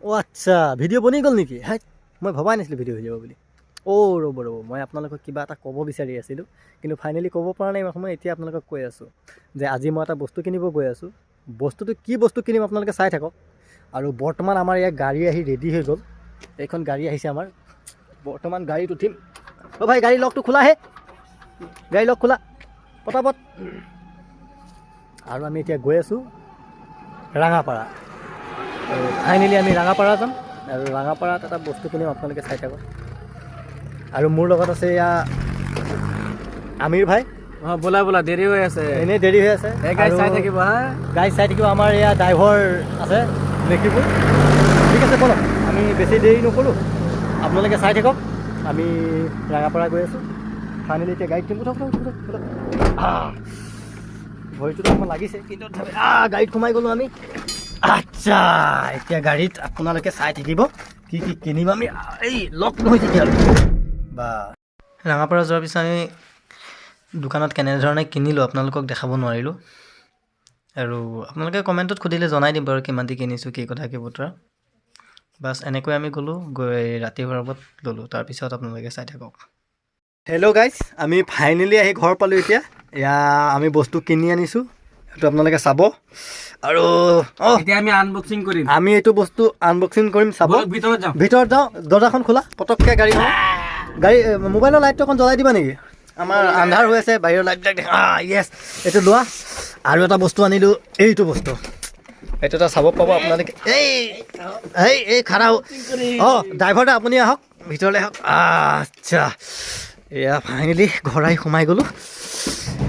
অ' আচ্ছা, ভিডিঅ' বনি গ'ল নেকি? হেই, মই ভবাই নাছিলোঁ ভিডিঅ' হৈ যাব বুলি। অ' ৰ'ব ৰ'ব, মই আপোনালোকক কিবা এটা ক'ব বিচাৰি আছিলোঁ, কিন্তু ফাইনেলি ক'ব পৰা নাই ইমান সময়। এতিয়া আপোনালোকক কৈ আছোঁ যে আজি মই এটা বস্তু কিনিব গৈ আছোঁ। বস্তুটো কি বস্তু কিনিম আপোনালোকে চাই থাকক। আৰু বৰ্তমান আমাৰ ইয়াত গাড়ী আহি ৰেডি হৈ গ'ল। এইখন গাড়ী আহিছে আমাৰ। বৰ্তমান গাড়ীত উঠিম। অ' ভাই, গাড়ী লকটো খোলা হে, গাড়ী লক খোলা পটাপট। আৰু আমি এতিয়া গৈ আছোঁ ৰাঙাপাৰা। ফাইনেলি আমি ৰাঙাপাৰা যাম আৰু ৰাঙাপাৰাত এটা বস্তু কিনিম, আপোনালোকে চাই থাকক। আৰু মোৰ লগত আছে এয়া আমিৰ ভাই। অঁ, বোলা বোলা, দেৰি হৈ আছে। এনেই দেৰি হৈ আছে। এই গাড়ী চাই থাকিব হা। গাড়ী চাই থাকিব। আমাৰ এয়া ড্ৰাইভাৰ আছে নেকিবুল। ঠিক আছে, ব'লক, আমি বেছি দেৰি নকৰোঁ, আপোনালোকে চাই থাকক। আমি ৰাঙাপাৰা গৈ আছোঁ ফাইনেলি। এতিয়া গাড়ীত উঠিম। উঠক উঠক উঠক উঠক। ভৰিটোত অকণমান লাগিছে, কিন্তু তথাপি গাড়ীত সোমাই গ'লোঁ আমি। আচ্ছা, এতিয়া গাড়ীত আপোনালোকে চাই থাকিব কি কি কিনিম আমি। এই লক নহয় তেতিয়াহ'লে বা। ৰাঙাপাৰা যোৱাৰ পিছত আমি দোকানত কেনেধৰণে কিনিলোঁ আপোনালোকক দেখাব নোৱাৰিলোঁ। আৰু আপোনালোকে কমেণ্টত সুধিলে জনাই দিম বাৰু কিমান দি কিনিছোঁ, কি কথা কি বতৰা। বাছ, এনেকৈ আমি গ'লোঁ, গৈ ৰাতি শৰবত ল'লোঁ। তাৰপিছত আপোনালোকে চাই থাকক। হেল্ল' গাইজ, আমি ফাইনেলি আহি ঘৰ পালোঁ। এতিয়া এয়া আমি বস্তু কিনি আনিছোঁ, সেইটো আপোনালোকে চাব। আৰু অঁ। এতিয়া আমি আনবক্সিং কৰিম। আমি এইটো বস্তু আনবক্সিং কৰিম, চাব। ব'লক, ভিতৰত যাওঁ। ভিতৰত যাওঁ। দৰ্জাখন খোলা পটককৈ। গাড়ীখন গাড়ী মোবাইলৰ লাইটটো অকণ জ্বলাই দিবা নেকি? আমাৰ আন্ধাৰ হৈ আছে, বাহিৰৰ লাইটবিলাক দেখা। য়েছ, এইটো লোৱা। আৰু এটা বস্তু আনিলোঁ, এইটো বস্তু। এইটো এটা চাব পাব আপোনালোকে। এই এই এই খাৰা। অঁ, ড্ৰাইভাৰটা, আপুনি আহক, ভিতৰলৈ আহক। আচ্ছা, এয়া ফাইনেলি ঘৰ আহি সোমাই গ'লোঁ।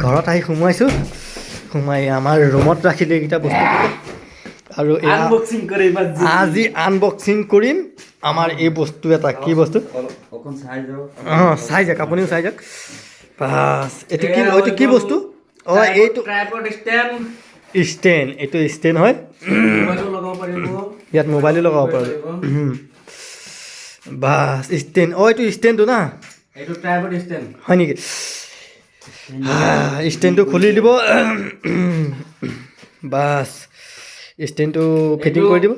ঘৰত আহি সোমাইছোঁ, সোমাই আমাৰ ৰুমত ৰাখিলোঁ এইকেইটা বস্তু। আৰু এয়া আনবক্সিং কৰিম আজি। আজি আনবক্সিং কৰিম আমাৰ এই বস্তু এটা। কি বস্তু? অকণ চাই যাওক। অঁ, চাই যাওক, আপুনিও চাই যাওক। বাছ, এইটো কি? এইটো কি বস্তু? অঁ, এইটো ট্ৰাইপড ষ্টেণ্ড। ষ্টেণ্ড, এইটো ষ্টেণ্ড হয়। মোবাইলো লগাব পাৰিব। ইয়াত মোবাইলো লগাব পাৰিব। Bus, stand. অঁ, এইটো ষ্টেণ্ডটো না? এইটো ট্ৰাইপড ষ্টেণ্ড। হয় নেকি? ষ্টেণ্ডটো খুলি দিব। বাছ, ষ্টেণ্ডটো ফিটিং কৰি দিব।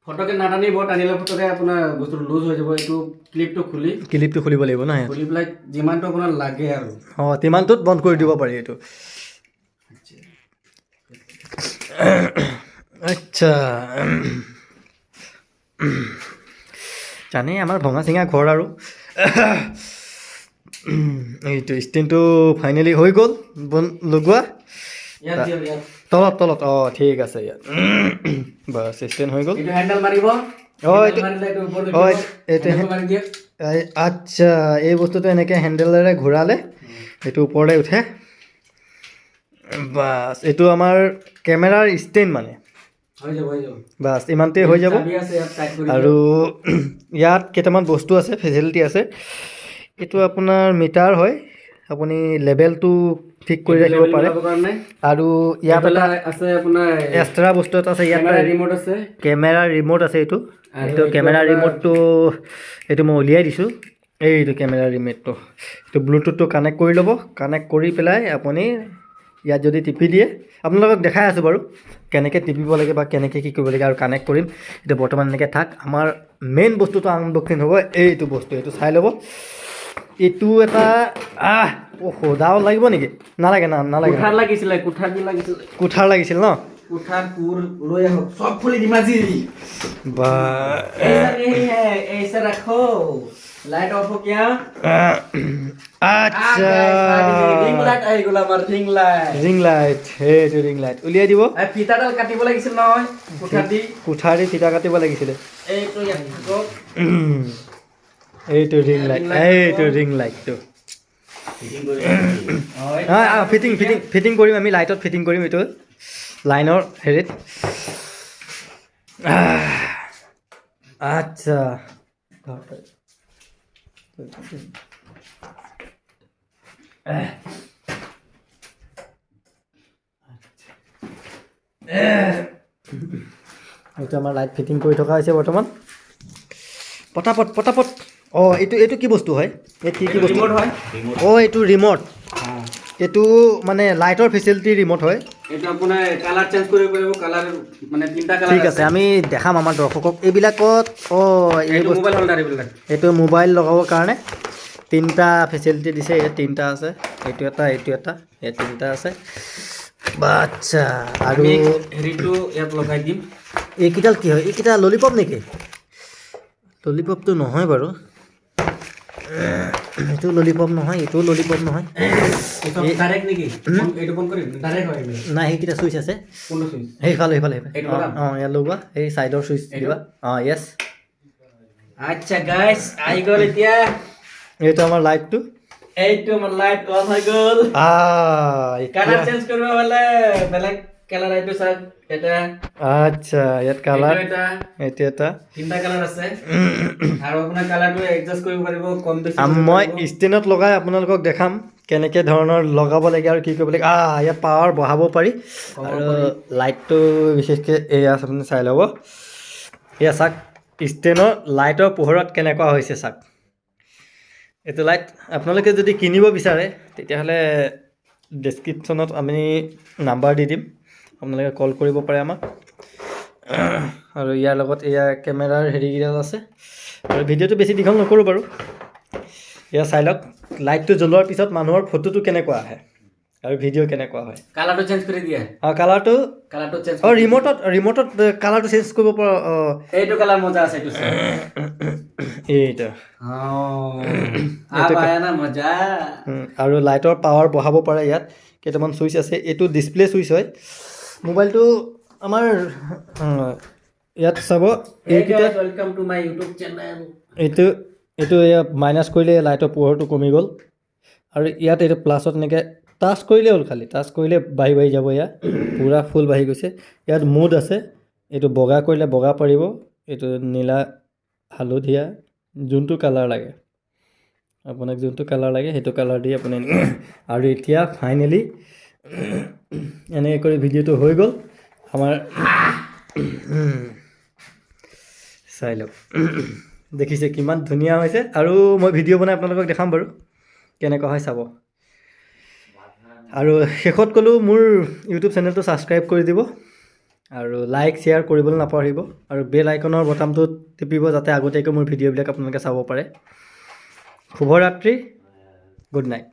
ফটকে নাটানিব, টানিলে ফটকে আপোনাৰ বস্তুটো লুজ হৈ যাব। এইটো ক্লিপটো খুলি ক্লিপটো খুলিব লাগিব না? খুলি পেলাই যিমানটো আপোনাৰ লাগে আৰু। অঁ, তিমানটোত বন্ধ কৰি দিব পাৰি এইটো। আচ্ছা, জানেই আমাৰ ভঙা চিঙা ঘৰ। আৰু এইটো ষ্টেণ্ডটো ফাইনেলি হৈ গ'ল বন লগোৱা। ইয়াত দিয়ক, ইয়াত। তলত, তলত। অঁ, ঠিক আছে, ইয়াত। বাছ, ষ্টেণ্ড হৈ গ'ল। এইটো হেণ্ডেল মাৰিব। অঁ, হেণ্ডেল এইটো মাৰিলে এইটো ওপৰত অঁ, উঠিব। এইটো হেণ্ডেলটো মাৰি দিয়ক। এই, আচ্ছা, এই বস্তুটো এনেকৈ হেণ্ডেলেৰে ঘূৰালে এইটো ওপৰলৈ উঠে। বাছ, এইটো আমাৰ কেমেৰাৰ ষ্টেণ্ড মানে। হৈ যাব, হৈ যাব। বাছ, ইমানটোৱে হৈ যাব। চাবি আছে ইয়াত, টাইট কৰি আৰু ইয়াত কেইটামান বস্তু আছে, ফেচিলিটি আছে। এইটো আপোনাৰ মিটাৰ হয়, আপুনি লেভেলটো ঠিক কৰি ৰাখিব লেভেল পাৰে। মিলাবৰ কাৰণে। আৰু ইয়াত এইফালে এটা আছে আপোনাৰ এক্সট্ৰা বস্তু এটা আছে ইয়াত। কেমেৰা ৰিম'ট আছে। কেমেৰা ৰিম'ট আছে এইটো। আৰু এইটো এইটো কেমেৰা আপোনাৰ ৰিম'টটো, এইটো মই উলিয়াই দিছোঁ। এইটো কেমেৰা ৰিম'টটো, এইটো ব্লুটুথটো কানেক্ট কৰি ল'ব। কানেক্ট কৰি পেলাই আপুনি ইয়াত যদি টিপি দিয়ে, আপোনালোকক দেখাই আছোঁ বাৰু কেনেকৈ টিপিব লাগে বা কেনেকৈ কি কৰিব লাগে আৰু কানেক্ট কৰিম। এতিয়া বৰ্তমান এনেকৈ থাক। আমাৰ মেইন বস্তুটো আনবক্সিং হ'ব এইটো বস্তু, এইটো চাই ল'ব। এইটো এটা অ' দাও লাগিব নেকি? নালাগে না, নালাগে। কুঠাৰ লাগিছিলে, কুঠাৰ কি লাগিছিলে? কুঠাৰ লাগিছিল ন? কুঠাৰ, কোৰ লৈ আহক, চব খুলি দিম আজি। বা। ऐसा नहीं है, ऐसा रखो, लाइट ऑफ हो गया। আচ্ছা। ৰিং লাইট আহি গ'ল, আমাৰ ৰিং লাইট। ৰিং লাইট, সেইটো ৰিং লাইট উলিয়াই দিব। ফিটাডাল কাটিব লাগিছিল নহয় কুঠাৰ দি। কুঠাৰ দি ফিটা কাটিব লাগিছিলে। এইটো ইয়াত থাকক। এইটো ৰিং লাইট, এইটো ৰিং লাইটটো ফিটিং ফিটিং ফিটিং কৰিম আমি, লাইটত ফিটিং কৰিম এইটো লাইনৰ হেৰিত। আচ্ছা, এইটো আমাৰ লাইট ফিটিং কৰি থকা হৈছে বৰ্তমান। পটাপট পটাপট। অঁ, এইটো কি বস্তু হয়? এই কি কি বস্তু? ৰিম'ট হয়। অঁ, এইটো ৰিম'ট। এইটো মানে লাইটৰ ফেচিলিটি ৰিম'ট হয়। এইটো আপোনাৰ কালাৰ চেঞ্জ কৰিব পাৰিব। কালাৰ মানে তিনিটা কালাৰ। ঠিক আছে, আমি দেখাম আমাৰ দৰ্শকক এইবিলাকত। অঁ, এই এইটো বস্তু মোবাইল হোল্ডাৰ এইবিলাক। এইটো মোবাইল লগাবৰ কাৰণে তিনিটা ফেচিলিটি দিছে। ইয়াত তিনিটা আছে, এইটো এটা, এইটো এটা, ইয়াত তিনিটা আছে। আচ্ছা, আৰু আমি হেৰিটো ইয়াত লগাই দিম। এইকেইডাল কি হয়? এইকেইটা ললিপপ নেকি? ললিপপটো নহয় বাৰু। এইটো ললিপপ নহয়, এইটোও ললিপপ নহয়। এইটো ডাইৰেক্ট নেকি? এইটো বন্ধ কৰিম, ডাইৰেক্ট হয় এইবিলাক। নাই, সেইকেইটা চুইচ আছে। কোনটো চুইচ? সেইফালে, সেইফালে, সেইফালে। এইটো অঁ। লগাম? অঁ, ইয়াত লগোৱা, এই ছাইডৰ চুইচ। এইটো? দিবা, অঁ, য়েছ। আচ্ছা গাইস, আহি গ'ল এতিয়া। এইটো আমাৰ লাইটটো। এইটো আমাৰ লাইট অন হৈ গ'ল। কালাৰ এতিয়া চেঞ্জ কৰিব হ'লে বেলেগ কালাৰ, এইটো চাওক এটা। আচ্ছা, ইয়াত কালাৰ এইটো এটা। এইটো এটা। তিনিটা কালাৰ আছে আৰু আপোনাৰ কালাৰটো এডজাষ্ট কৰিব পাৰিব, কম বেছি কৰিব মই পাৰিব। ষ্টেণ্ডত লগাই আপোনালোকক দেখাম কেনেকৈ ধৰণৰ লগাব লাগে আৰু কি কৰিব লাগে। ইয়াত পাৱাৰ বঢ়াব পাৰি। কমাব আৰু পাৰি। লাইটটো বিশেষকৈ এয়া আপুনি চাই ল'ব। এয়া চাওক, ষ্টেণ্ডৰ লাইটৰ পোহৰত কেনেকুৱা হৈছে চাওক। এইটো লাইট আপোনালোকে যদি কিনিব বিচাৰে, তেতিয়াহ'লে ডেছক্ৰিপশ্যনত আমি নাম্বাৰ দি দিম, আপোনালোকে কল কৰিব পাৰে আমাক। আৰু ইয়াৰ লগত এয়া কেমেৰাৰ হেৰিকেইডাল আছে। আৰু ভিডিঅ'টো বেছি দীঘল নকৰোঁ বাৰু। এয়া চাই লওক, লাইটটো জ্বলোৱাৰ পিছত মানুহৰ ফটোটো কেনেকুৱা আহে আৰু ভিডিঅ' কেনেকুৱা হয়। কালাৰটো চেঞ্জ কৰি দিয়া। অঁ, কালাৰটো। কালাৰটো চেঞ্জ। অঁ, ৰিম'টত কালাৰটো চেঞ্জ কৰিব পৰা, অঁ। এইটো কালাৰ মজা আছে, এইটো চাওক। এইটো। अब आया ना मजा। আৰু লাইটৰ পাৱাৰ বঢ়াব পাৰে। ইয়াত কেইটামান চুইচ আছে। এইটো ডিছপ্লে চুইচ হয়। মোবাইলটো আমাৰ ইয়াত চাব এইকেইটা। Welcome to my YouTube channel. এইটো মাইনাছ কৰিলে লাইটৰ পোহৰটো কমি গ'ল। আৰু ইয়াত এইটো প্লাছত এনেকৈ টাচ কৰিলেই হ'ল, খালি টাচ কৰিলে বাঢ়ি বাঢ়ি যাব। ইয়াত পূৰা ফুল বাঢ়ি গৈছে। ইয়াত মুড আছে। এইটো বগা কৰিলে বগা পাৰিব, এইটো নীলা, হালধীয়া, যোনটো কালাৰ লাগে আপোনাক, যোনটো কালাৰ লাগে সেইটো কালাৰ দি আপুনি। আৰু এতিয়া ফাইনেলি এনেকৈ কৰি ভিডিঅ'টো হৈ গ'ল আমাৰ। চাই লওক, দেখিছে কিমান ধুনীয়া হৈছে। আৰু মই ভিডিঅ' বনাই আপোনালোকক দেখাম বাৰু কেনেকুৱা হয় চাব। আৰু শেষত ক'লোঁ, মোৰ ইউটিউব চেনেলটো ছাবস্ক্ৰাইব কৰি দিব আৰু লাইক, শ্বেয়াৰ কৰিবলৈ নাপাহৰিব আৰু বেল আইকনৰ বটামটো টিপিব, যাতে আগতীয়াকৈ মোৰ ভিডিঅ'বিলাক আপোনালোকে চাব পাৰে। শুভৰাত্ৰি, গুড নাইট।